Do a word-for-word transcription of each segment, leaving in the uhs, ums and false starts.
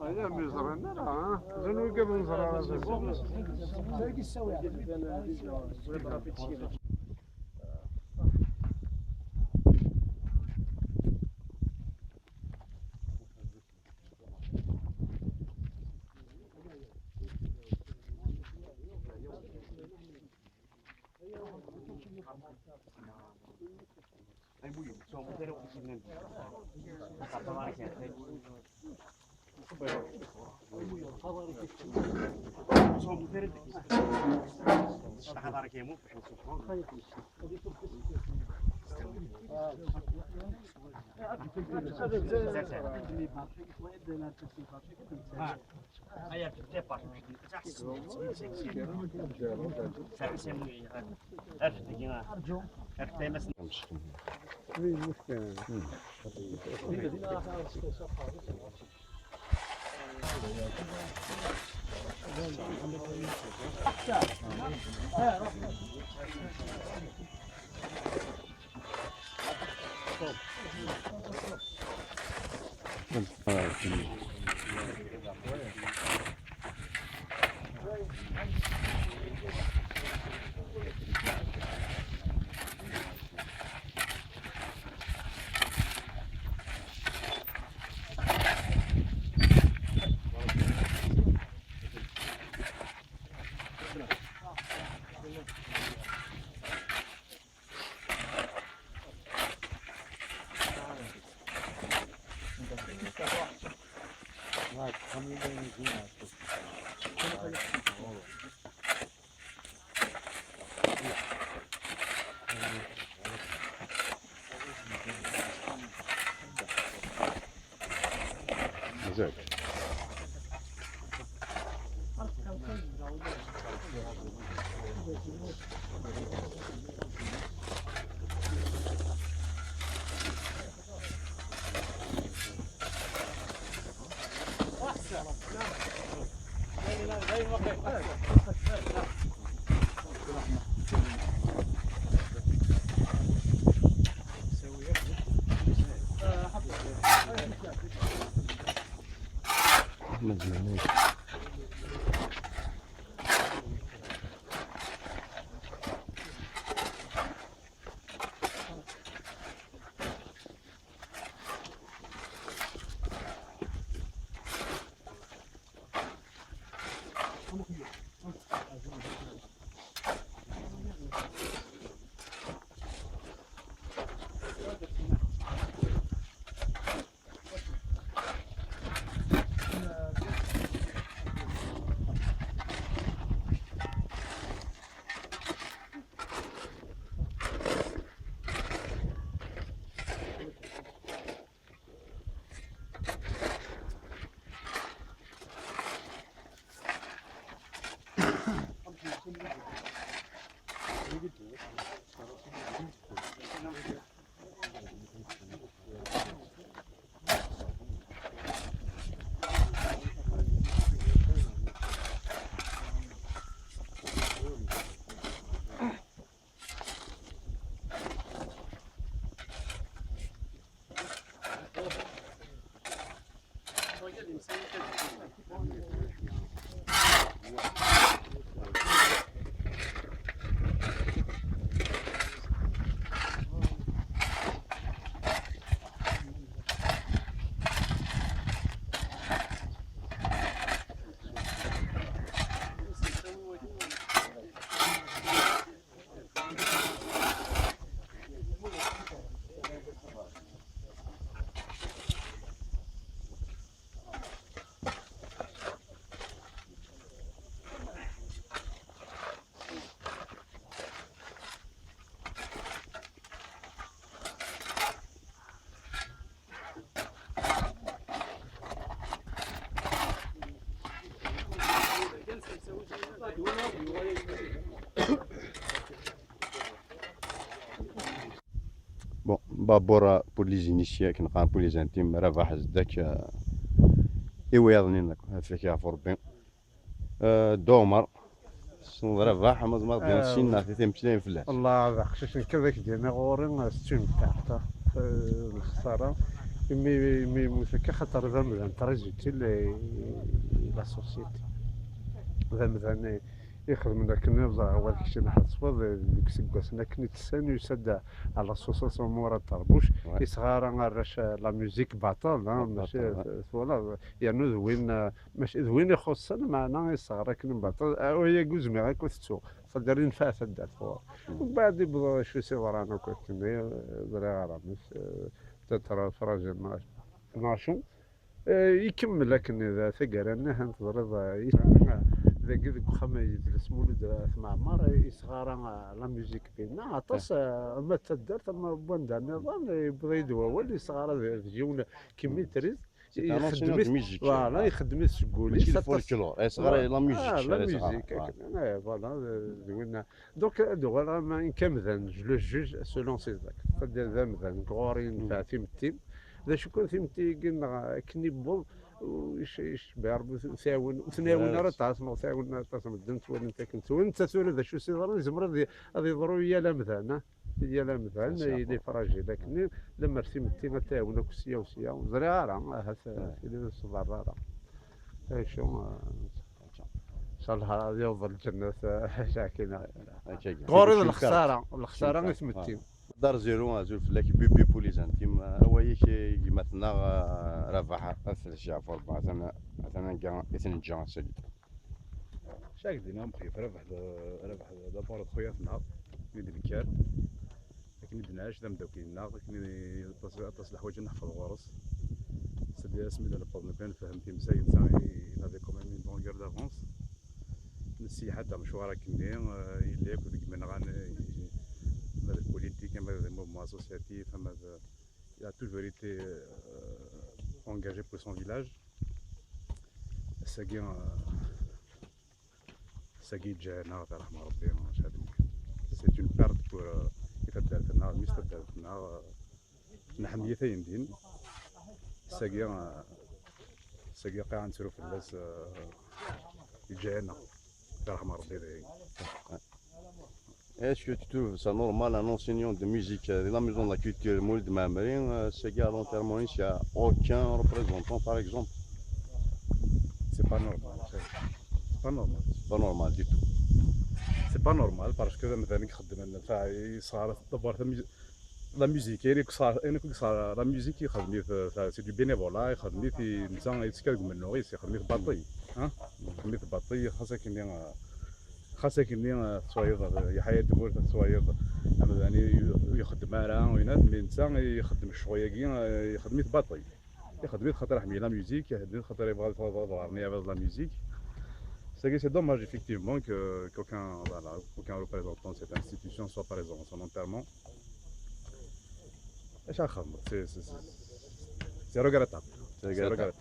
Aya mi ẓran ara, ha? Llan wigad ur neẓri ara. مزال. Bravo pour les initiés, akken qqaren pour les intimes, Rabaḥ Zeddak, eh, i wiyaḍ-nni akk, afak ɣef Rebbi. Eh, Dda Ɛmer, tessneḍ Rabaḥ, ma tzemreḍ ad d-tiniḍ sin neɣ tlata imeslayen fell-as? Wallah, d aqcic nekk ad ak-d-iniɣ ɣur-i, eh, s tumtaɛt, eh, lexsara. Imi, imi yemmut akka, xaṭer d amdan très utile i, i la société. D amdan i, ixedmen akken iẓra, wa d kečč neḥsbeḍ, eh, deg iseggasen akken i d-tessan, yusa-d à l'association Murad Terbuc, ouais, yesɣara arrac, eh, la musique baṭel, hein, baṭel, mačči, ouais, twalaḍ, yernu d win, eh, mačči d win ixuṣṣen, meɛna yesɣara akken baṭel. Ah, ayagi ur zmireɣ akk ad t-ttuɣ. Xaṭer yenfeɛ taddart ɣur-i. Mm. Mbeɛd yewweḍ acu i s-yeḍran akk akken, eh, ẓriɣ ara amek, eh, peut-être fragile neɣ, neɣ acu. Eh, ikemmel akken d taggara-nni, han teẓriḍ, eh, is-, dagi deg uxxam yedles Mulud At Mɛemmer, eh, yesɣara, eh, la musique dinna. Aṭas, eh, ama d taddart, ama n wanda nniḍen, eh, yewweḍ-iyi-d wawal, yesɣara d, d yiwen, mm, kimitrit. C'est un enseignant de musique. Voilà, ixeddem-it seg wul-is. Mačči d folklore, eh, yesɣara la musique, ah, la musique, voilà. Eh, voilà, d, d winna. Donc, ad uɣaleɣ am, am amdan, je le juge selon ses actes. C'est-à-dire, d amdan, ɣur-i yenfeɛ timetti. D acu kan timetti-agi, neɣ akken yewweḍ, u-, ic-, icebbeɛ Rebbi, ur t-iɛawen, ur ten-iɛawen ara aṭas, neɣ ur t-iɛawen ara aṭas medden, ttwalin-t akken. Ttwalin-t, tura d acu s-yeḍran, yezmer ad y-ad yeḍru i yal amdan, ah. Yal amdan, il est fragile akken, lemmer timetti ad t-iɛawen akk sya u sya, ur ẓriɣ ara, ahat, ah, tili ur s-tḍerr ara. Acu, ah, ncallah ad yaweḍ lǧennet, ah, sakina. Ɣur-i d lexsara, lexsara i tmetti. Dar Zéro, azul fell-ak, Bubu pour les intimes, ah, awal-ik i gma-tneɣ, ah, Rabaḥ, ad t-yeɛfu Rebbi, atan, atan anga i t-neǧǧa ass-agi. Acu ara k-d-iniɣ, mexyef, Rabaḥ d, Rabaḥ d, d abur d xuyat-nneɣ, akken i d-nekker, akken i d-nɛac d ameddakel-nneɣ, akken i aṭas, aṭas n leḥwayeǧ i neḥfeḍ ɣur-s. C'est-à-dire, asmi d-newweḍ nekni ad nefhem timsal, netta il avait quand même une longueur d'avance. Nesselḥa-d amecwar akkenni, eh, yella akk deg imenɣan, eh, ama d politique, ama d mouvement associatif, ama d, il a toujours été, euh, engagé pour son village. Ass-agi, euh, ass-agi yeǧǧa-aneɣ, ad t-yerḥem Rebbi, acḥal d nekk. C'est une perte pour, euh, i taddart-nneɣ, mmi-s taddart-nneɣ, euh, nḥemmel-it ayen din. Ass-agi, euh, ass-agi qiɛ nettru fell-as, euh, yeǧǧa-aneɣ, ad t-yerḥem Rebbi dayen. Est-ce que tu trouves ça normal, un enseignant de musique, euh, de la maison de la culture, Maulid Mammeri, euh, ass-agi à l'enterrement-is, il y a aucun représentant, par exemple? C'est pas normal, c'est, c'est pas normal. C'est pas normal du tout. C'est pas normal parce que d amdan i ixeddmen, enfin, yesɣar d'abord la mu-, la musique, ayen akk yesɣar, ayen akk yesɣar la musique ixeddem-it, euh, c'est du bénévolat, ixeddem-it i, netta yettekka deg umennuɣ-is, ixeddem-it baṭel, hein? Ixeddem-it baṭel, xas akken, euh, Xas akkenni, eh, tettwaliḍ, eh, yeḥya tawwurt, tettwaliḍ amdan ur ixeddem ara, winat, mi netta ixeddem ccɣel-agi, eh, ixeddem-it baṭel. Ixeddem-it xaṭer iḥemmel la musique, ixeddem-it xaṭer yebɣa ad, ad, ad ɣren iɛbaḍ la musique. C'est, c'est dommage, effectivement, que, qu'aucun, voilà, qu'aucun représentant de cette institution soit présent à son enterrement. Acu ara xedmeḍ? C'est, c'est, c'est, c'est regrettable. C'est regrettable.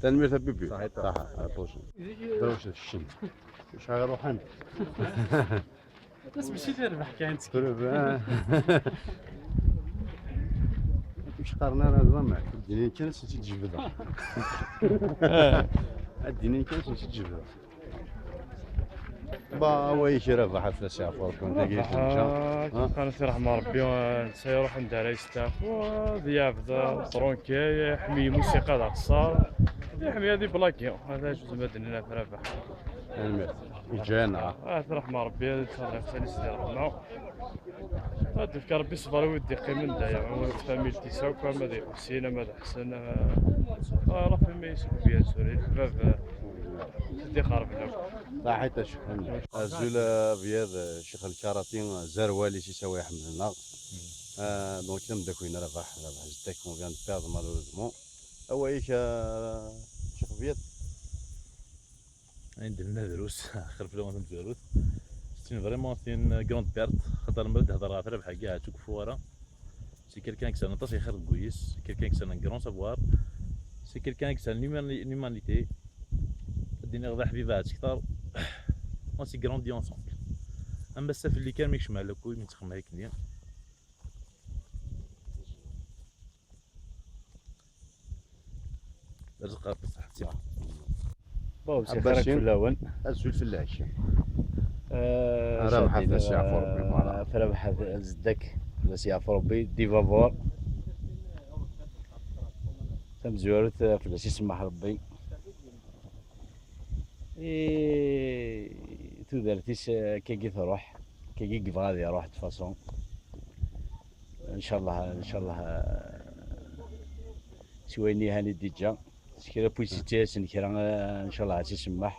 Tanemmirt a Bubu. Saḥit. Saḥa, à la prochaine. Drewcet keččem. Acu ara ruḥen? Bas mačči d rrbeḥ kan. Rrbeḥ. Ur qqaren ara d lameɛna. Ddin-in kan ad sen-tt-id-jebdeɣ. Ddin-in kan ad sen-tt-id-jebdeɣ. Ba, awal-ik a Rabaḥ, ad fell-as yeɛfu Rebbi, dagi i t-neǧǧa. Rebbaḥ, ah, kan ad t-yerḥem Rebbi, eh, netta iruḥ anda ara yesteɛfu, eh, ad yeɛbed, eh, tranquille, iḥmi lmusiqa d axeṣṣar, iḥmi ad iblagi, hada acu zemreɣ ad d-nini ɣef Rabaḥ. Tanemmirt. Yeǧǧa-yaneɣ. Ah, ad t-yerḥem Rebbi, ad t-yerr iɣsan-is di ṛṛeḥma. Ad d-yefk Rebbi ṣṣber i wid d-iqqimen daya, ama d familti-s akk, ama d Ḥusin, ama d Ḥsen, ama, ah, la famille, c'est bien sûr, i leḥbab, eh, i d-iqerben akk. Saḥit a Ccix. Azul a Byad, Ccix Lkarati, Zerwal, i s-isawa iḥemmel-nneɣ. Ah, donc, d ameddakel n Rabaḥ, Rabaḥ Zeddak, on vient de perdre malheureusement. Awal-ik, ah, Ccix Byad? Ayen d-nenna drus, xerfel-awen tamezwarut. C'est une, vraiment, c'est une grande perte. Xaṭer mi ara d-hedreɣ ɣef Rabaḥ-agi, ahat ur keffuɣ ara. C'est quelqu'un qui a aṭas n lxir deg wul-is, c'est quelqu'un qui a un grand savoir, c'est quelqu'un qui a une humani-, une humanité. Ad d-iniɣ d aḥbib ahat kter. On s'est grandi ensemble. Am ass-a fell-i kan mi yekcem ɣer lakul, mi ttxemmimeɣ akken-nni. Bon, c'est Habac. Azul fell-ak. Rabaḥ, ad as-yeɛfu Rebbi, voilà. Rabaḥ, zeddak, ad as-yeɛfu Rebbi, di Vavor. Tamezwarut, fell-as isemmaḥ Rebbi. I tudert-is, eh, akkagi truḥ, akkagi yebɣa ad iruḥ de façon. Ncallah, ncallah, eh, s wayen ihan i d-iǧǧa. S kra n wis ittasen kra, eh, ncallah ad s-isemmeḥ.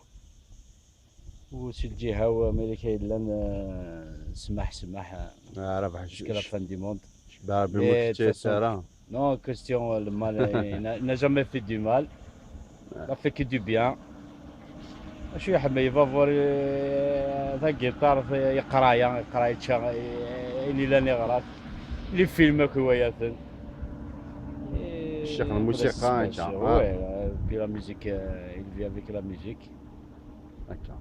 U si lǧiha-w, ma yella kra yellan, eh, smaḥ, smaḥ, eh, Rabaḥ, jusqu'à la fin du monde. Rebbi ur k-yettayes ara. Non, question, le mal, il n'a, il n'a jamais fait du mal. Il a fait que du bien. Acu iḥemmel Vavor, eh, tagiṭart, eh, yeqra-ya, yeqra yečča, eh, ayen yellan iɣra-t. Les films akk iwaya-ten. Eh, Ccix n lmusiqa, voilà, yečča, ouais, euh, puis la musique, euh, il vit avec la musique. Akka.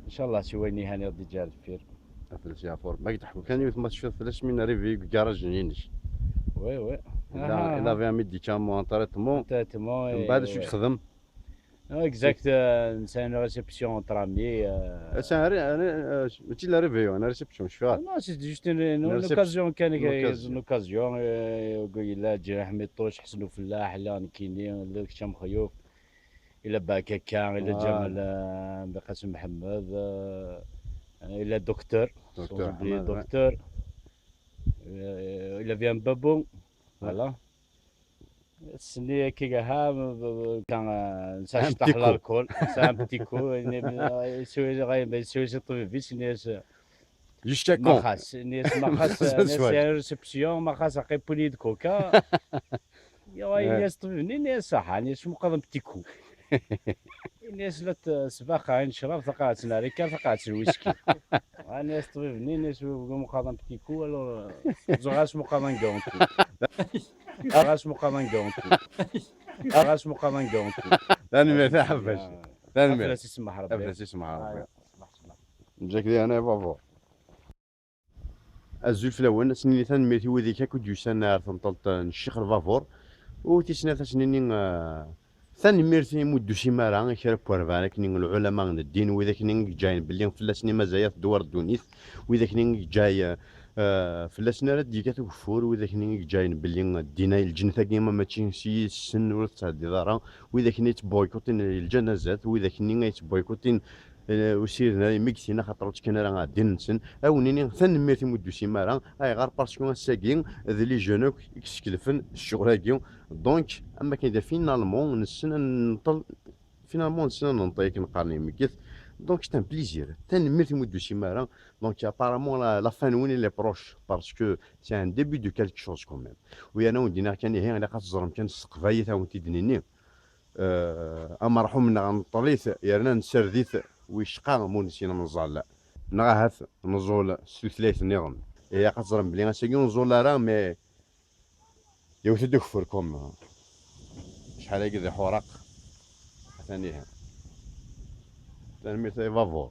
Ncallah, si wayen ihan i ɣ-d-iǧǧa ar deffir. Ad fell-as yeɛfu Rebbi. Ma k-d-ḥku kan yiwet ma tecfiḍ fell-as, mi nrivi deg ugaraj-nni-inek. Oui, oui. Il a, il avait un médicament, un traitement. Un traitement. Mbeɛd acu i yexdem? Non, exact, euh, c'est une réception entre amis, euh. C'est un ré-, un ré-, euh, mačči la réveillon, une réception, je crois. Non, c'est juste une, une, une occasion, une occasion, euh, yella Ǧriḥ Miṭṭuc, Ḥsen Ufellaḥ, la nekkini, la kečč a Mexyuf. Il a Bakaka, il a Ǧamal, euh, Mqasem Mḥemmed, euh, il a docteur, docteur Ḥmed, docteur. Euh, il a un babou, voilà. Senni akka, ha, kan, euh, nesɛa un petit coup. L'alcool, c'est un petit coup, yeswi ṭṭbib-is, Juste à quand? Maxas, ini-as, maxas, c'est une réception, maxas, aqi puni de coca. Ini-as ṭṭbib-nni, ini-as, ah, ini-as, meqqar un petit coup. Ini-as, la t-, sbaqa, ayen necrab, taqaɛet n rika, taqaɛet n whisky. Ini-as ṭṭbib-nni, ini-as, meqqar un petit coup, alors, euh, ẓuɣ-as meqqar un grand coup. Ẓuɣ-as meqqar un grand coup. Ẓuɣ-as meqqar un grand coup. Tanemmirt a Ḥabac. Tanemmirt. Ad fell-as isemmeḥ Rebbi. Ad fell-as isemmeḥ Rebbi. Neǧǧa-k di hana a Vavor. Azul fell-awen, ad s-nini tanemmirt i wid akk i d-yusan ar temṭelt n Ccix Lbabur. U tis snat ad s-nini, eh, tanemmirt i ur d-tusim ara, i kra n werbaɛ akken lɛulama n ddin, wid akken i yeǧǧayen belli fell-asen i mazal tdewwer ddunit, wid akken i yeǧǧay, eh, fell-asen ara d-yekkat ugeffur, wid akken i yeǧǧayen belli ddin-a, lǧennet-agi ma mačči s yis-sen ur tettɛeddiḍ ara, wid akken i yettbuykutin lǧanazat, wid akken i yettbuykutin eh, ur ssiriden ara imegtin axaṭer ur ttekkan ara ddin-nsen. Ad wen-nini tanemmirt i ur d-tusim ara. Ayɣer? Parce que ass-agi d les jeunes akk i yeskelfen ccɣel-agi. Donc, am akken da, finalement, nessen ad nenṭel, finalement, nessen ad nenṭel akken qqaren imegget. Donc, c'est un plaisir. Tanemmirt i ur d-tusim ara. Donc, apparemment, la, la fin-nwen, elle est proche, parce que c'est un début de quelque chose quand même. U yerna ad wen-d-iniɣ kan, ihi, ilaq ad teẓrem kan s teqbaylit, ad wen-t-id-nini. Eh, amerḥum-nneɣ nṭel-it, yerna nessard-it, wicqa ma ur nessin ad nẓall. Neɣ ahat neẓul s tutlayt nniḍen. Ilaq ad teẓrem belli ass-agi ur nẓul ara, mais yewwet-d ugeffur comme. Acḥal-agi d iḥuraq. Atan ihi. Tanemmirt ay Vavur.